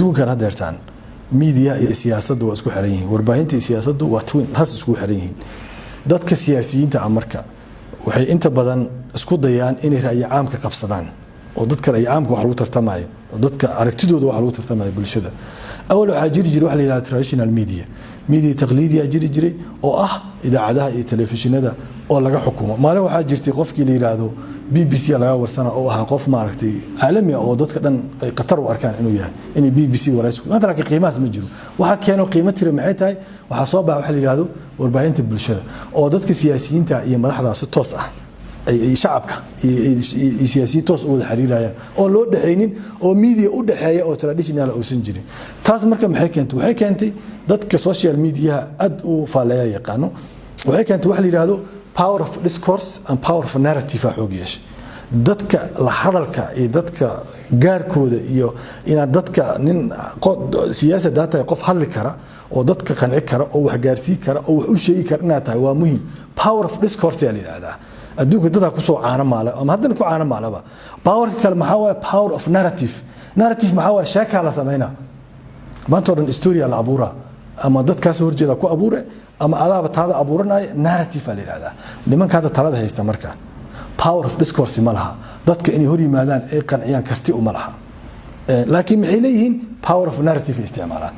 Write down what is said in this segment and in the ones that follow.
Adduunkan haddeertaan media iyo siyaasaddu waa isku xiran yihiin. Warbaahinta iyo siyaasaddu waa twin, taas isku xiran yihiin. Dadka siyaasiyiinta ah marka waxay inta badan isku dayaan inay ra'yi caamka qabsadaan, oo dadka ra'yi caamka wax lagu tartamayo, oo dadka aragtidooda wax lagu tartamayo bulshada. Awal waxaa jiri jiray waxa la yidhahda traditional media, media taqliidiya jiri jiray, oo ah idaacadaha iyo telefishinada oo laga xukumo. Maalin waxaa jirtay qofkii la yidhaahdo BBC laga warsana oo ahaa qof maaragtay caalami ah oo dadka dhan ay khatar u arkaan inuu yahay, inay BBC waraysi maanta. Laakiin qiimahaas ma jiro. Waxaa keeno qiimo tira maxay tahay? Waxaa soo baxa waxa la yidhaahdo warbaahinta bulshada, oo dadka siyaasiyiinta iyo madaxda si toos ah ay shacabka iyo siyaasiyiin toos u wada xiriirayaan, oon loo dhexaynin oo media u dhexeeya oo traditional uusan jirin. Taas marka maxay keentay? Waxay keentay, dadka social mediaha aad u faaleeya yaqaano, waxay keentay waxa la yidhaahdo power of discourse and power of narrative aa xoog yeeshay. Dadka la hadalka iyo dadka gaarkooda iyo inaad dadka nin siyaasi hadaa tahay, qof hadli kara oo dadka qanci kara oo wax gaarsiin kara oo wax u sheegi kara inaad tahay waa muhiim. Power of discourse ayaa la yidhaahdaa. Adduunka dadaa kusoo caano maala ama haddana ku caano maalaba. Powerka kale maxaa waaye? Power of narrative. Narrative maxaa waaye? Sheekaa la sameynaa maanta oo dhan, story-a la abuuraa, ama dadkaas horjeeda ku abuure ama adaaba taada abuuranaya. Narrative aa la yidhahdaa. Nimanka hadda talada haysta marka power of discourse ma laha. Dadka inay hor yimaadaan ay qanciyaan karti uma laha, laakiin maxay leeyihiin? Power of narrative ay isticmaalaan,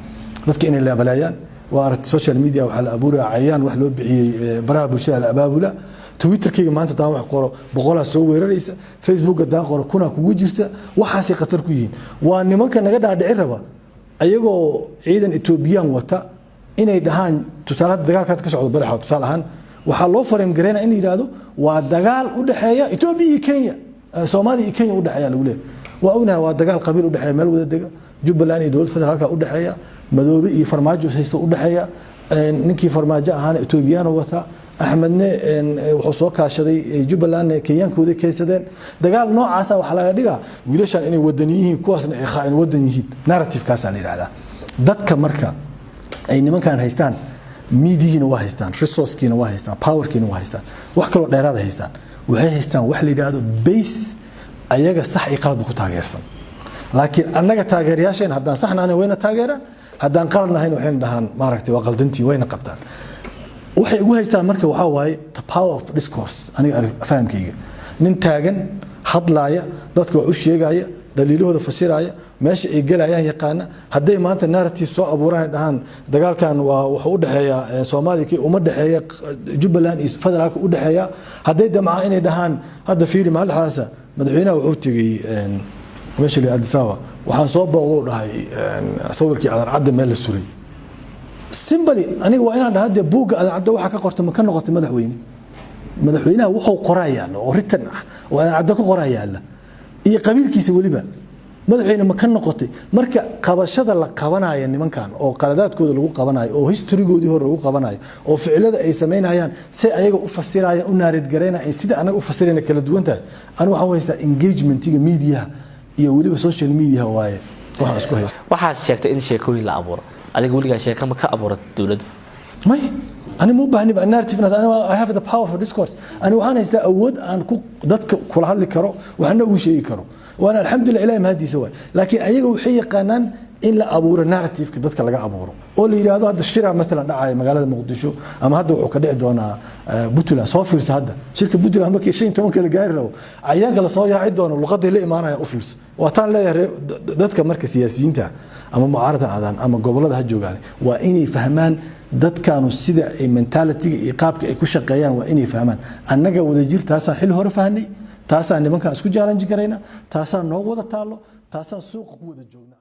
dadka inay leebaleeyaan. Waa aragti, social media waxaa la abuuraya cayayaan wax loo bixiyey baraha bulshada la abaabula. Twitterkayga maanta daan wax qoro, 100-aa soo weeraraysa. Facebooka daan qoro, 1000-aa kugu jirta. Waxaasay khatar ku yihiin. Waa nimanka naga dhaadhici raba ayagoo ciidan Etoobiyaan wata inay dhahaan, tusaale hadda dagaalka hadda ka socdo badaxa, tusaale ahaan waxaa loo frame gareynaya in la yidhaahdo waa dagaal u dhexeeya Etoobiya iyo Kenya, Soomaaliya iyo Kenya u dhexeeya lagu leeyahay. Waa ognahay, waa dagaal qabiil u dhexeeya meel wada dega, Jubbaland iyo dowladda federaalka u dhexeeya, Madoobe iyo Farmaajo haysta u dhexeeya. Ninkii Farmaajo ahaana Etoobiyaan wataa, Axmedne wuxuu soo kaashaday Jubbalandna Kenyaankooda keensadeen. Dagaal noocaasa waxaa laga dhigaa wiilashan inay wadan yihiin, kuwaasna ay khaa'in wadan yihiin. Narrative-kaasaa la yidhahdaa. Dadka marka ay nimankan haystaan, miidihiina waa haystaan, resourcekiina waa haystaan, powerkiina waa haystaan, wax kaloo dheeraada haystaan. Waxay haystaan wax la yidhaahdo base ayaga sax iyo qaladba ku taageersan. Laakiin annaga taageerayaasheen haddaan saxna ahayn wayna taageeraan, haddaan qalad nahayn waxayna dhahaan maaragtay waa qaldantii, wayna qabtaan. Waxay ugu haystaan marka waxaa waaye the power of discourse. Aniga fahamkayga, nin taagan, hadlaaya, dadka wax u sheegaya, dhaliilahooda fasiraya, meesha ay gelayaan yaqaana, hadday maanta narrative soo abuuraan, dhahaan dagaalkan waa wuxuu u dhexeeya Soomaaliya, uma dhexeeya Jubbaland iyo federaalka u dhexeeya, hadday damcaan inay dhahaan, hadda fiiri, maalin dhexdaasa madaxweynaha wuxuu tegey meesha la Addis Ababa. Waxaan soo booqdo, dhahay, sawirkii Aadan Cadde meel la suray. Simply aniga waa inaan dhaha dee buugga Aadan Cadde waxaa ka qorta ma ka noqotay madaxweyne? Madaxweynaha wuxuu qoraa yaalla oo written ah oo Aadan Cadde ku qoraa yaalla iyo qabiilkiisa weliba. Madaxweyne ma ka noqotay? Marka qabashada la qabanayo nimankan oo qaladaadkooda lagu qabanayo oo historygoodii hore lagu qabanayo oo ficilada ay samaynayaan say ayaga u fasirayaan, u narrate garaynayaan, sida anaga u fasirayna kala duwan tahay. Anigu waxaan u haystaa engagementiga mediaha iyo weliba social media waaye waxaan isku haysta. Waxaad sheegtay in sheekooyin la abuuro. Adiga weligaa sheeka ma ka abuuratay dowladda? May, ani ma u baahni narrative. Ani I have the power for discourse. Ani waxaan haystaa awood aan ku dadka kula hadli karo, waxna ugu sheegi karo, waana alxamdulillah, Ilahay mahadiisa waay. Laakiin ayaga waxay yaqaanaan in la abuuro narrative-ka, dadka laga abuuro oo la yidhaahdo hadda shira maalan dhacaya magaalada Muqdisho ama hadda wuxuu ka dhici doonaa Puntland. Soo fiirsa hadda shirka Puntland markii 15-ka la gaari rabo, cayaanka lasoo yaaci doono, luqaday la imaanaya u fiirso. Waa taan leeyahay, dadka marka siyaasiyiinta ama mucaarada aadaan ama gobolada ha joogaan, waa inay fahmaan dadkanu sida ay mentality-ga iyo qaabka ay ku shaqeeyaan, waa inay fahmaan. Annaga Wadajir taasaan xilli hore fahnay, taasaan nimankaan isku challenge garayna, taasaan noo wada taallo, taasaan suuqa ku wada joogna.